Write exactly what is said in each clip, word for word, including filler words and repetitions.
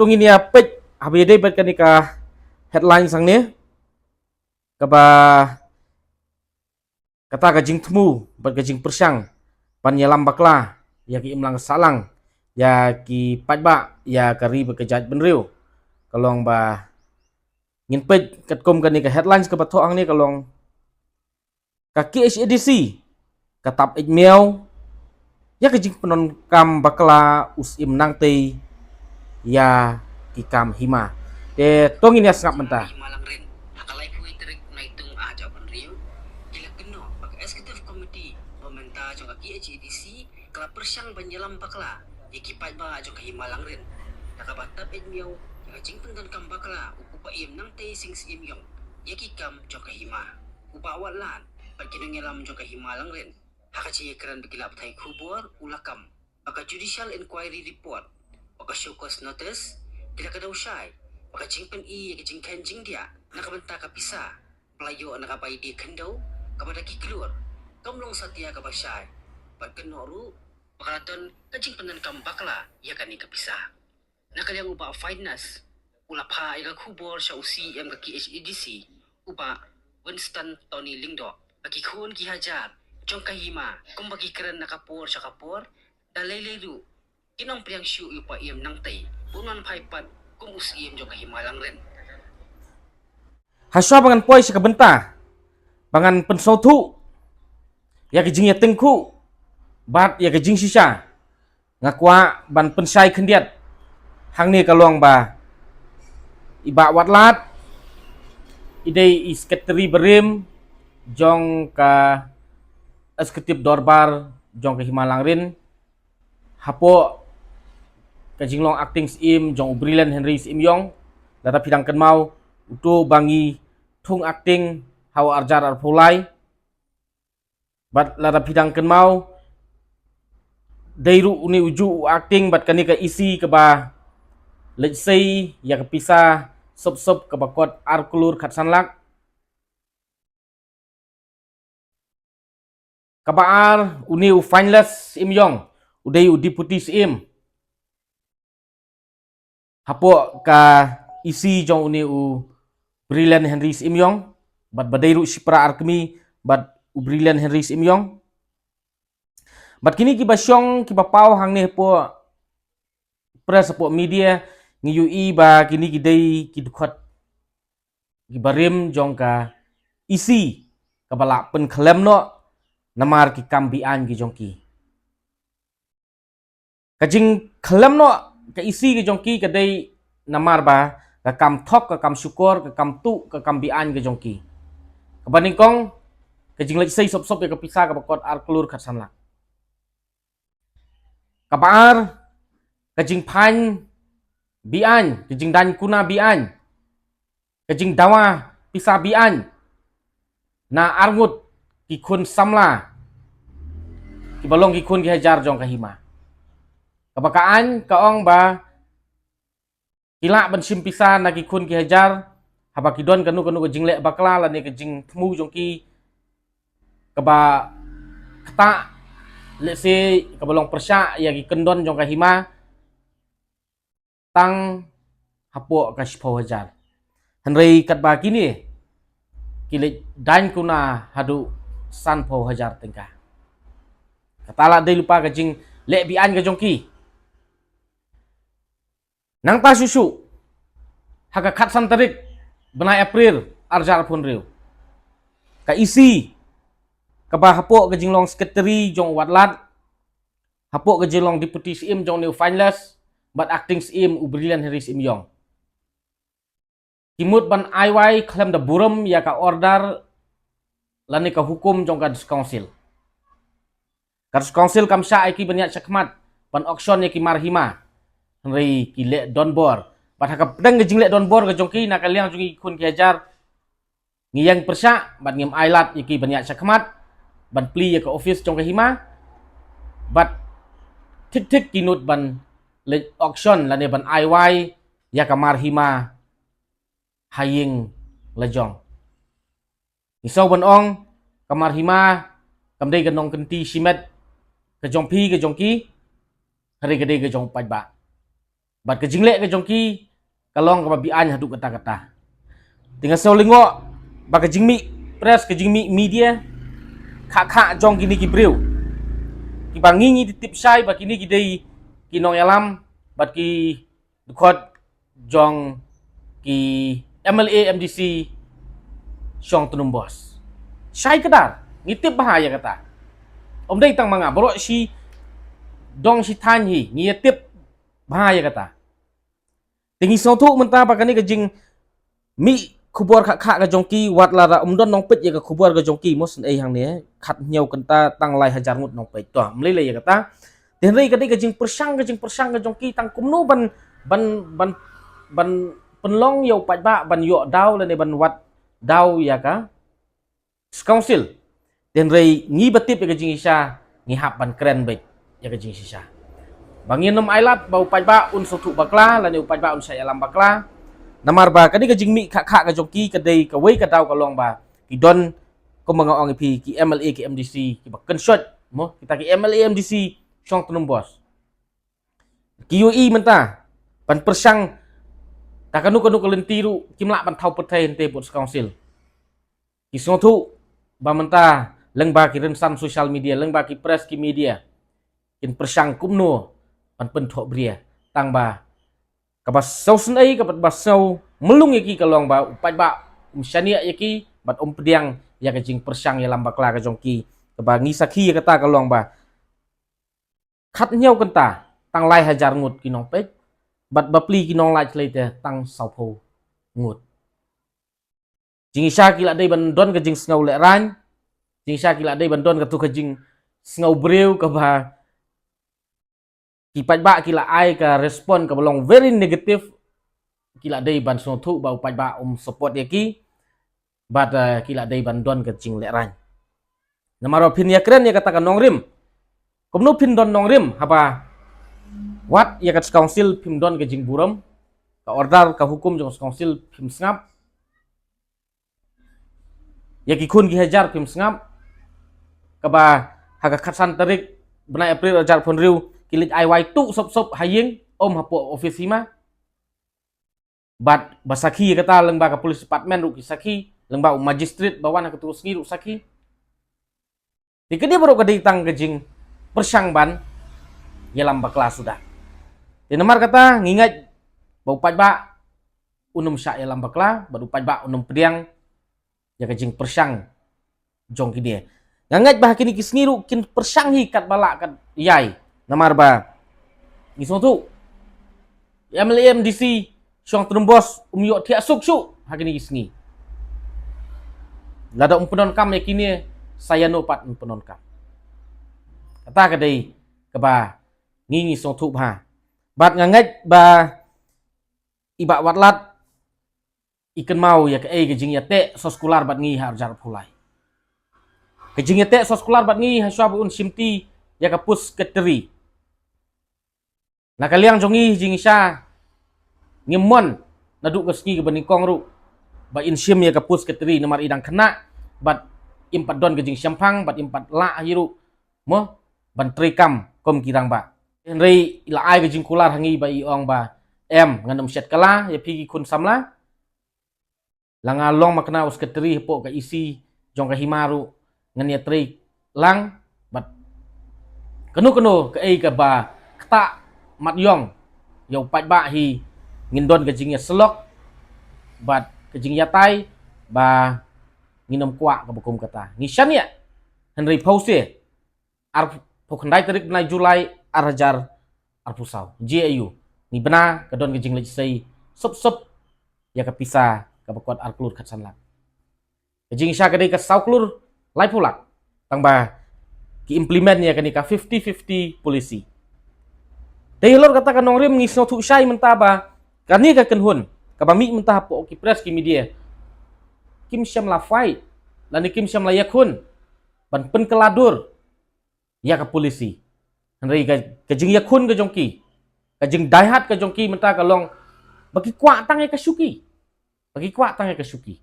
To ngin ïa peit haba ïadei bad kane ka headline hangne, kaba kata ka jingthmu bad ka jingpyrshang ban ïalam bakla ïa ki imlang sahlang, ïa ki paidbah, ïa ka ri bad ka jaitbynriew, ka long ba ngin peit katkum kane ka headlines kaba thoh hangne, ka long ka K H A D C ka tap eit miaw ïa ka jingpyndonkam bakla u Syiem Nangtei ïa ki kam hima. Te to ngin ïa sngap mynta. Hima Langrin, ha ka laiphew tarik Naitung arhajar arphew hynriew, ki la kynnoh ba ka Executive Committee ba mynta jong ka K H A D C ka la pyrshang ban ïalam bakla ïa ki paidbah jong ka Hima Langrin da kaba tap eit miaw ïa ka jingpyndonkam bakla u Syiem Nangtei Sing Syiem Iong ïa ki kam jong ka hima. U Bah Watlat bad ki nongïalam jong ka Hima Langrin, ha ka jingïakren bad ki lad pathai khubor, u la kam ba ka Judicial Inquiry Report, ba ka Show Cause Notice, ki la kdew shai ba ka jingpyni ïa ka jingkheiñ jingdiah na ka bynta ka pisa ba la ïoh na ka bai die khyndew kaba da ki klur kam long satia kaba shai, bad kynnoh ruh ba ka la don ka jingpyndonkam bakla ïa kane ka pisa. Na ka liang u Bah Finance u la phah ïa ka khubor sha u C E M ka K H A D C, u Bah Winston Tony Lyngdoh, ba ki khun ki hajar jong ka hima, kumba ki kren na ka por sha ka por, da lei lei ruh kin ym pdiang shuh ïa u Syiem Nangtei, bun wan phai pat kum u Syiem jong ka Hima Langrin. Hashwa ba ngan poi sha ka bynta ba ngan pynsngewthuh ïa ka jingïatyngkhuh bad ïa ka jingshisha, nga kwah ban pynshai khyndiat hangne, ka long ba i Bah Watlat i dei i Secretary barim jong ka Executive Dorbar jong ka Hima Langrin, hapoh ka jinglong Acting Syiem jong u Brilliant Henry Syiem Iong. Lada phi dang kynmaw, uto ba ngi thung acting ha u arhajar arphew lai. Bad lada phi dang kynmaw, dei ruh une ujuh u acting bad kane ka E C kaba leit sei ïa ka pisa sop sop kaba kot ar klur khatsan lak. Kaba ar, une u Fineless Syiem Iong, u dei u Deputy Syiem hapoh ka E C jong une u Brilliant Henry Syiem Iong, bad ba dei ruh shipara ar kmie bad u Brilliant Henry Syiem Iong. Bad kine kiba shong kiba paw hangne hapoh press, hapoh media, ngi ïohi ba kine ki dei ki dkhot kiba rim jong ka E C kaba la pynkhlem noh namar ki kam be-aiñ ki jong ki. Ka jingkhlem noh ka E C ki jong ki ka dei namar ba ka kam thok, ka kam shukor, ka kam tuh, ka kam be-aiñ ki jong ki. Kaba nyngkong, ka jingleit sei sop sop ïa ka pisa kaba kot ar klur khatsan lak. Kaba ar, ka jingphaiñ be-aiñ, ka jingdaiñ kuna be-aiñ, ka jingdawa pisa be-aiñ na arngut ki khun samla kiba long ki khun ki hajar jong ka hima. Kaba ka aiñ ka ong ba ki lah ban shim pisa na ki khun ki hajar haba ki don kano kano ka jingleh bakla lane ka jingthmu jong ki kaba ktah, lehse kaba long pyrshah ïa ki kyndon jong ka hima, tang hapoh ka shiphew hajar. Hynrei katba kine ki leit daiñ kuna haduh sanphew hajar tyngka. Kata la dei lypa ka jingleh be-aiñ ka jong ki. Nangta shuh shuh, ha ka khatsan tarik bnai April arhajar arphew hynriew, ka E C kaba hapoh ka jinglong secretary jong u Wat Lat, hapoh ka jinglong Deputy Syiem jong une u Fineless bad Acting Syiem u Brilliant Henry Syiem Iong, ki mut ban ai wai khlem da burom ïa ka order lane ka hukum jong ka District Council. Ka District Council kam shah ïa ki ban ïaid shakhmat ban auction ïa ki mar hima, hynrei ki leh donbor. Bad ha ka pdeng ka jingleh donbor ka jong ki na ka liang jong ki khun ki hajar, ngi ïeng pyrshah bad ngim ailad ïa ki ban ïaid shakhmat ban plie ïa ka office jong ka hima. Bad thik thik ki nud ban leit auction lane ban ai wai ïa ka mar hima ha ïing lajong. Ngi sngew ban ong, ka mar hima kam dei ka nongkynti shimet ka jong phi ka jong ki, hynrei ka dei ka jong u paidbah. Bad ka jingleh ka jong ki ka long kaba be-aiñ haduh katta katta. Te nga sngew lyngngoh ba ka jingmih press, ka jingmih media, khah khah jong kine ki briew kiba ngi ngi tip shai ba kine ki dei ki nongïalam bad ki dkhot jong ki M L A M D C shong Tnum Bos. Shai kdar, ngi tip bha ïa kata. Ym dei tang ma nga, baroh shi dong shi thaiñ hi ngi ïa tip bha ïa kata. Te ngi sngewthuh mynta ba kane ka jingmih khubor khah khah ka jong ki, wat la da ym don nongpeit ïa ka khubor ka jong ki, mo, sngewthuh hangne, khathynñiew kynta tang lai hajar ngut nongpeit. To, ym lei lei ïa kata. Te hynrei ka dei ka jingpyrshang, ka jingpyrshang ka jong ki tang kumno ban, ban, ban, ban pynlong ïa u paidbah ban ïoh daw lane ban wad daw ïa ka Council. Te hynrei ngi ba tip ïa ka jingshisha ngi hap ban kren beit ïa ka jingshisha. Ba ngin ym ailad ba u paidbah un sngewthuh bakla lane u paidbah un shah ïalam bakla. Namar ba ka dei ka jingmih khah khah ka jong ki, ka dei kawei ka daw ka long ba ki don, kumba nga ong ïa phi, ki M L A, ki M D C kiba kynshoh, mo, kita ki M L A M D C shong Tnum Bos. Ki ïohi mynta ban pyrshang da kano kano ka lynti ruh kim lah ban thaw pyrthei hynrei bad Council. Ki sngewthuh ba mynta lyngba ki rynsan social media, lyngba ki press, ki media, kin pyrshang kumno ban pynthoh bria. Tang ba kaba sngewsynei, kaba, ba sngewmlung ïa ki ka long ba u paidbah um shaniah ïa ki bad um pdiang ïa ka jingpyrshang ïalam bakla ka jong ki. Kaba ngi sakhi ïa kata ka long ba khathynñiew kynta tang lai hajar ngut ki nongpeit, bad bapli ki nonglait khlei te tang sawphew ngut. Jingshisha ki la dei ban don ka jingsngew lehraiñ, jingshisha ki la dei ban don katu ka jingsngew briew kaba ki paidbah ki la ai ka respond kaba long very negative. Ki la dei ban sngewthuh ba u paidbah um support ïa ki, bad, eh, ki la dei ban don ka jinglehraiñ. Namar ba phin ïakren ïa kata ka nongrim, kumno phin don nongrim haba wat ïa ka Council phim don ka jingburom, ka order ka hukum jong Council phim sngap, ïa ki khun ki hajar phim sngap, kaba ha ka khatsan tarik bnai April arhajar arphew hynriew ki leit ai wai tuh sop sop ha ïing, ym hapoh office hima. Bad ba sakhi ïa kata lyngba ka police department ruh ki sakhi, lyngba u magistrate ba wan ha katu ka sngi ruh sakhi. Te ka dei baroh ka dei tang ka jingpyrshang ban ïalam bakla suda. Te namar kata ngi ngeit ba u paidbah un ym shah ïalam bakla bad u paidbah un ym pdiang ïa ka jingpyrshang jong kine. Nga ngeit ba ha kine ki sngi ruh kin pyrshang hi katba lah katba ïai. Namar ba ngi sngewthuh M L A M D C shong Tnum Bos um ïoh thiah suk shuh ha kine ki sngi. Lada um pyndonkam ïa kine, sa ïano pat um pyndonkam. Kata ka dei kaba ngi ngi sngewthuh bha. Bad nga ngeit ba i Bah Watlat i kynmaw ïa kaei ka jingïateh soskular bad ngi ha arhajar arphew lai. Ka jingïateh soskular bad ngi hashwa ba un shimti ïa ka post secretary. Na ka liang jong ngi jingshisha ngim mon naduh ka sngi kaba nyngkong ruh ba in shim ïa ka post secretary namar i dang khynnah bad im pat don ka jingshemphang bad im pat lah hi ruh, mo, ban treikam kum ki rangbah. Hynrei i la ai ka jingkular ha ngi ba i ong ba em, ngan ym shet kylla ïa phi ki khun samla. La nga long makna u secretary hapoh ka E C jong ka hima ruh ngan ïatrei lang bad kano kano kaei kaba ktah mat ïong ïa u paidbah hi ngin don ka jingïasyllok bad ka jingïatai ba ngin ym kwah kaba kum kata. Ngi shaniah hynrei phewse arphew khyndai tarik bnai July arhajar arphew saw. Jia aiu? Ngi bna ka don ka jingleit sei sop sop ïa ka pisa kaba kot ar klur khatsan lak. Ka jingshisha ka dei ka saw klur laiphew lak. Tang ba ki implement ïa kane ka fifty fifty policy. Te halor kata ka nongrim ngi sngewthuh shai mynta ba kane ka kynhun kaba mih mynta hapoh ki press ki media kim shym la fight lane kim shym la ïakhun ban pynkylla dur ïa ka policy. Hynrei ka, ka jingïakhun ka jong ki, ka jingdaihat ka jong ki mynta ka long ba ki kwah tang ïa ka shuki. Ba ki kwah tang ïa ka shuki.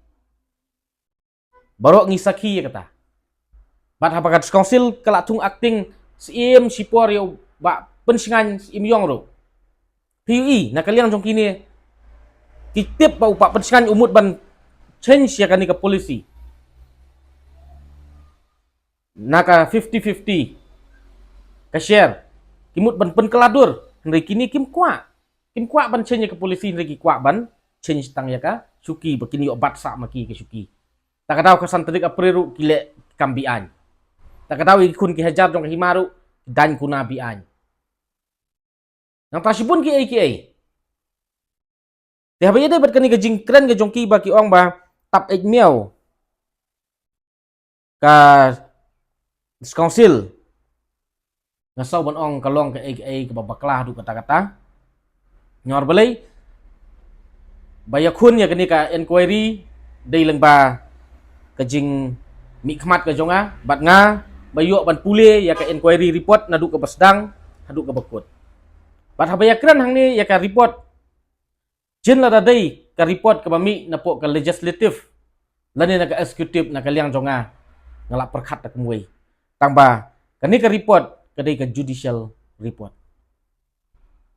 Baroh ngi sakhi ïa kata. Bad haba ka Council ka la thung acting Syiem shipor ïa u Bah Pynshngaiñ Syiem Ïong ruh, Phi ïohi na ka liang jong kine, ki tip ba u Bah Pynshngaiñ u mut ban change ïa kane ka policy. Na ka fifty fifty ka share, ki mut ban pynkylla dur, hynrei kine kim kwah. Kim kwah ban change ïa ka policy, hynrei ki kwah ban change tang ïa ka shuki, ba kin ïoh bat sah ma ki ka shuki. Ta ka daw ka san tarik April ruh ki leh kam be-aiñ. Ta ka daw ïa ki khun ki hajar jong ka hima ruh ki daiñ kuna be-aiñ. Nangta shibun kiei kiei. Te haba ïadei bad kane ka jingkren ka jong ki ba ki ong ba tap eit miaw ka council, nga sngew ban ong ka long kaei kaei kaba bakla haduh katta katta. Namar balei? Ba ïakhun ïa kane ka inquiry dei lyngba ka jingmihkhmat ka jong nga, bad nga ba ïoh ban pule ïa ka inquiry report naduh kaba sdang haduh kaba kut. Bad haba ïakren hangne ïa ka report, jin lada dei ka report kaba mih napoh ka legislative lane na ka executive, na ka liang jong nga, nga lah pyrkhat da kumwei. Tangba kane ka report ka dei ka judicial report.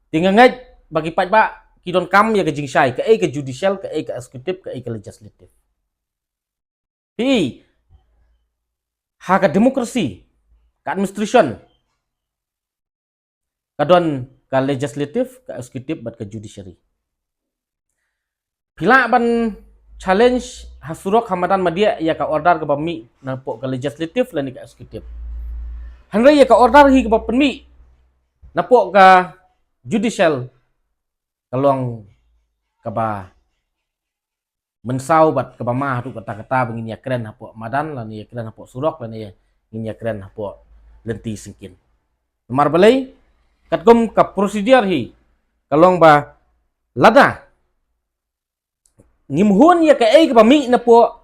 Te nga ngeit ba ki paidbah ki donkam ïa ka jingshai, kaei ka judicial, kaei ka executive, kaei ka legislative. Hi, ha ka democracy, ka administration, ka don ka legislative, ka executive bad ka judiciary. Phi lah ban challenge ha surok, ha madan madiah ïa ka order kaba mih napoh ka legislative lane ka executive. Hynrei ïa ka order hi kaba pynmih napoh ka judicial ka long kaba mynsaw bad kaba ma haduh katta katta ba ngin ïakren hapoh madan lane ïakren hapoh surok lane ngin ïakren hapoh lynti syngkien. Namar balei? Katkum ka procedure hi ka long ba lada ngim hun ïa kaei kaba mih napoh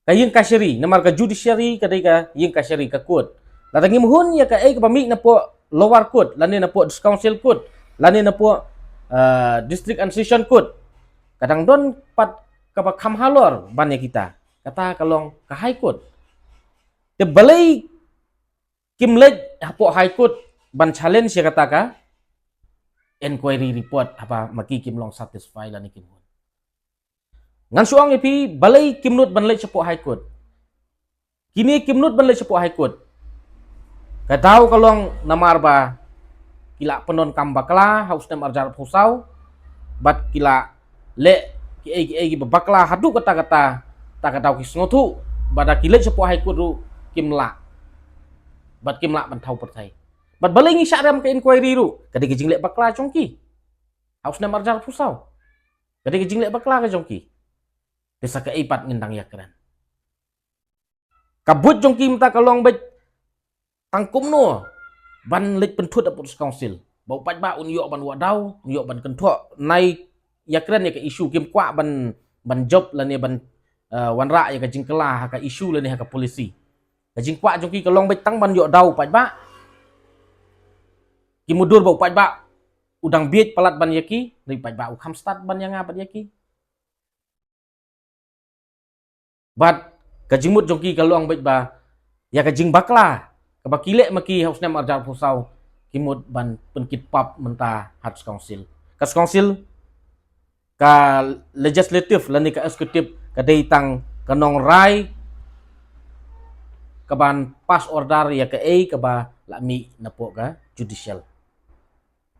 ka ïing kashari, namar ka judiciary ka dei ka ïing kashari, ka court. Lada ngim hun ïa kaei kaba mih napoh lower court lane napoh district council court lane napoh, ah, district and session court, ka dang don pat kaba kham halor ban ïa kita, kata ka long ka high court. Te balei kim leit hapoh high court ban challenge ïa kata ka inquiry report haba ma ki kim long satisfy lane kim hun? Ngan shu ong ïa phi balei kim nud ban leit shapoh high court. Kine kim nud ban leit shapoh high court, ka daw ka long namar ba ki la pyndonkam bakla ha u snem arhajar arphew saw bad ki la leh kiei kiei kiba bakla haduh katta katta. Ta ka daw ki sngewthuh ba da ki leit shapoh high court ruh kim lah, bad kim lah ban thaw pyrthei. Bad balei ngi shah rem ka inquiry ruh? Ka dei ka jingleh bakla jong ki ha u snem arhajar arphew saw. Ka dei ka jingleh bakla ka jong ki. Te sa kaei pat ngin dang ïakren? Ka buit jong ki mynta ka long beit tang kumno ban leit pynthut hapoh district council ba u paidbah un ïoh ban wad daw, un ïoh ban kynthoh, nai ïakren ïa ka issue. Kim kwah ban, ban jop lane ban, eh, wanrah ïa ka jingkylla ha ka issue lane ha ka policy. Ka jingkwah jong ki ka long beit tang ban ïoh daw u paidbah. Ki mutdur ba u paidbah u dang bieit palat ban ïa ki, hynrei u paidbah u kham stad ban ïa nga bad ïa ki. Bad ka jingmut jong ki ka long beit ba ïa ka jingbakla kaba ki leh ma ki ha u snem arhajar arphew saw, ki mut ban pynkit pap mynta ha district council. Ka district council, ka legislative lane ka executive, ka dei tang ka nongrai kaban pass order ïa kaei kaba la mih napoh ka judicial.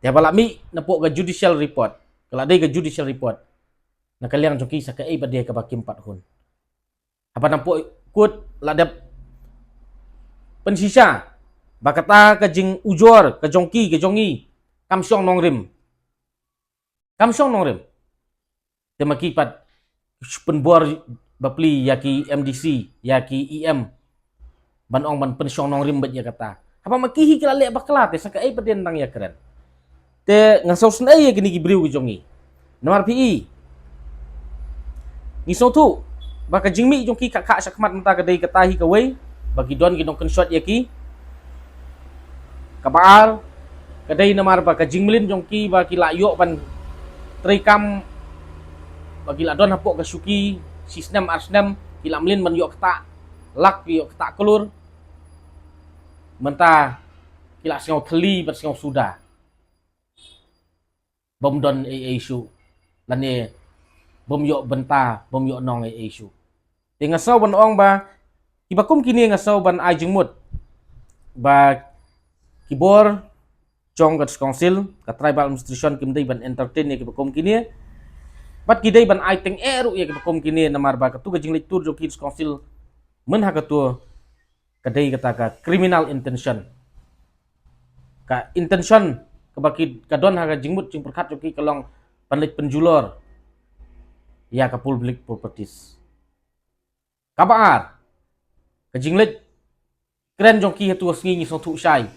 Te haba la mih napoh ka judicial report, ka la dei ka judicial report, na ka liang jong ki sa kaei pat de kaba kim pat hun? Haba napoh court la dep pynshisha ba kata ka jingujor ka jong ki, ka jong ngi, kam shong nongrim. Kam shong nongrim. Te ma ki pat pynbor bapli ïa ki M D C, ïa ki E M, ban ong ban pynshong nongrim beit ïa kata. Haba ma ki hi ki la leh bakla, te sa kaei pat de ngin dang ïakren? Te nga sngewsynei ïa kine ki briew ki jong ngi. Namar phi i, ngi sngewthuh ba ka jingmih jong ki ka khah shakhmat mynta ka dei kata hi kawei, ba ki don ki nongkynshoh ïa ki. Kaba ar ka dei namar ba ka jingmlien jong ki ba ki la ïoh ban treikam, ba ki la don hapoh ka shuki shi snem ar snem, ki la mlien ban ïoh ktah lak, ïoh ktah klur. Mynta ki la sngew thylli bad sngew suda. bym don ei ei shuh, lane bym ïoh bynta, bym ïoh nong ei ei shuh. Te nga sngew ban ong ba kiba kum kine nga sngew ban ai jingmut ba ki bor jong ka District Council, ka Tribal Administration kim dei ban entertain ïa kiba kum kine. Bad ki dei ban ai tyngeh ruh ïa kiba kum kine, namar ba katu ka jingleit tur jong ki District Council mynha katu ka dei kata ka criminal intention. Ka intention kaba ki, ka don ha ka jingmut jingpyrkhat jong ki ka long ban leit pynjulor ïa ka public properties. Kaba ar, ka jingleit kren jong ki ha tu ka sngi ngi sngewthuh shai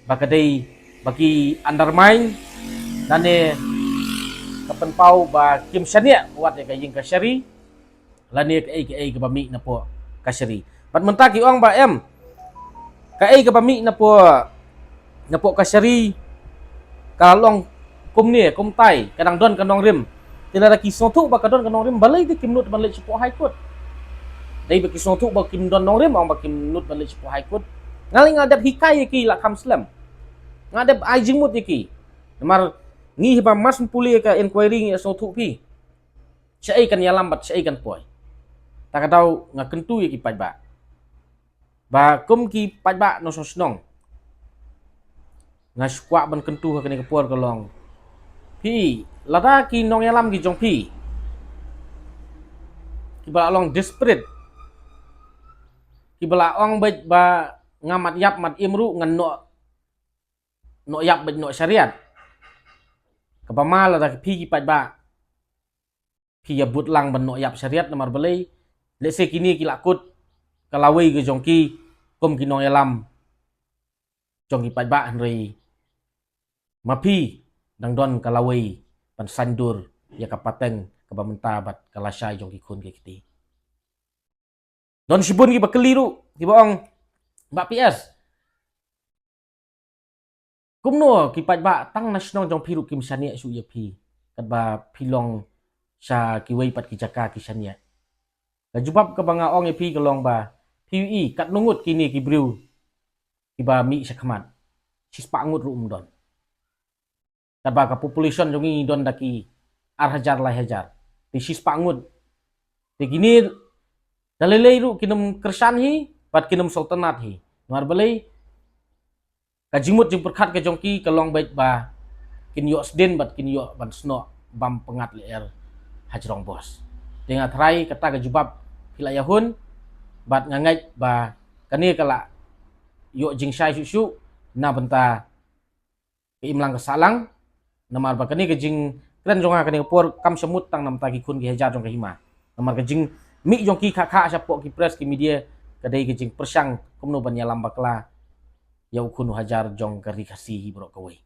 ba ka dei ba ki undermine, lane ka pynpaw ba kim shaniah wat ïa ka ïing kashari, lane kaei kaei kaba mih napoh kashari. Bad mynta ki ong ba em, kaei kaba mih napoh, napoh kashari ka long kumne, kumtai, ka dang don ka nongrim. Te lada ki sngewthuh ba ka don ka nongrim, balei te kim nud ban leit shapoh High Court? Dei ba ki sngewthuh ba kim don nongrim, ong ba kim nud ban leit shapoh High Court. Nga leh nga dep hikai ïa ki la kham slem. Nga dep ai jingmut ïa ki. Namar ngi haba mas pule ka inquiry ngi sngewthuh phi. Shaei kan ïalam bad shaei kan poi. Ta ka daw nga kyntu ïa ki paidbah. Ba kum ki paidbah nongshong shnong, nga shu kwah ban kyntu ha kane ka por ka long, phi, lada ki nongïalam ki jong phi kiba la long desperate, kiba la ong beit ba nga mat ïap mat im ruh ngan noh, noh ïap beit noh shariat. Kaba ma lada phi ki paidbah phi ïa bud lang ban noh ïap shariat, namar balei? Lehse kine ki la kut ka lawei ka jong ki kum ki nongïalam jong ki paidbah, hynrei ma phi dang don ka lawei ban saiñdur ïa ka pateng kaba mynta bad ka lashai jong ki khun ki kti. Don shibun kiba kylli ruh, kiba ong, Bah P S, kumno ki paidbah tang na shnong jong phi ruh kim shaniah shuh ïa phi, katba phi long sha kiwei pat ki jaka ki shaniah? Ka jubab kaba nga ong ïa phi ka long ba, phi ïohi katno ngut kine ki briew kiba mih shakhmat? Shispah ngut ruh ym don. Katba ka population jong ngi don da ki ar hajar lai hajar, te shispah ngut. Te kine da lei lei ruh kin ym kyrshan hi bad kin ym sngewtynnat hi. Namar balei? Ka jingmut jingpyrkhat ka jong ki ka long beit ba kin ïoh sdien bad kin ïoh ban snoh bam pyngngad lyer ha jrong bos. Te nga tharai kata ka jubab phi la ïahun, bad nga ngeit ba kane ka la ïoh jingshai shuh shuh na bynta ka imlang ka sahlang. Namar ba kane ka jingkren jong nga kane ka por kam shu mut tang na bynta ki khun ki hajar jong ka hima. Namar ka jingmih jong ki kha kha shapoh ki press ki media ka dei ka jingpyrshang kumno ban ïalam bakla ïa u khun u hajar jong ka ri Khasi hi baroh kawei.